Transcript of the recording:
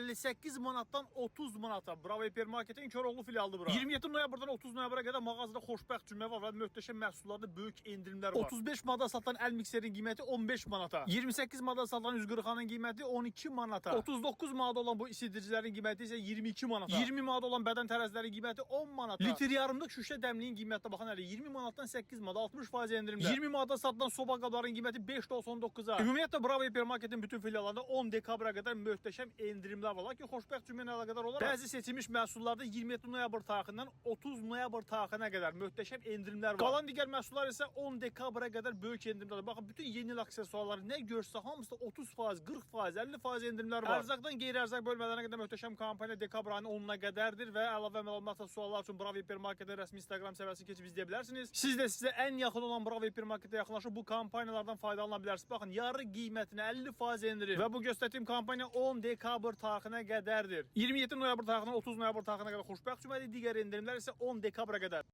58 manatdan 30 manata. Bravo hipermarketin Koroğlu filialıdır bura. 27 noyabrdan 30 noyabra qədər mağazada xoşbəxt cümə var və möhtəşəm məhsullarda böyük endirimlər var. 35 manata satılan əl mikserin qiyməti 15 manata. 28 manata satılan üzqırxanın qiyməti 12 manata. 39 manata olan bu isidicilərin qiyməti isə 22 manata. 20 manata olan bədən tərəzilərin qiyməti 10 manata. Litr yarımlıq şüşə dəmliyin qiymətinə baxın hələ 20 manatdan 8 manata 60% endirimdə. 20 manata satılan soba qablarının qiyməti 5.99-a. Ümumiyyətlə Bravo hipermarketin bütün filiallarında 10 dekabra qədər möhtəşəm endirimlər var. Lakin xoşbəxt cümə ilə əlaqədar olaraq bəzi seçilmiş məhsullarda 27 noyabr tarixindən 30 noyabr tarixinə qədər möhtəşəm endirimlər var. Qalan digər məhsullar isə 10 dekabra qədər böyük endirimlər. Baxın bütün yeni il aksesuarları nə görsə hamısında 30%, 40%, 50% endirimlər var. Ərzaqdan qeyri-ərzaq bölmələrinə qədər möhtəşəm kampaniya dekabr ayının 10-una qədərdir və əlavə məlumat və suallar üçün Bravo hipermarketin rəsmi Instagram səhifəsini keçib izləyə bilərsiniz. Siz də sizə ən yaxın olan Bravo hipermarketə yaxınlaşıb bu kampaniyalardan faydalana bilərsiniz. Baxın, yarı qiymətinə 50% endirim və bu göstərdiyim kampaniya 10 dekabr tarixinə qədərdir. 27 noyabr tarixindən 30 noyabr tarixinə qədər xoşbəxt cümədir, digər endirimlər isə 10 dekabra qədər.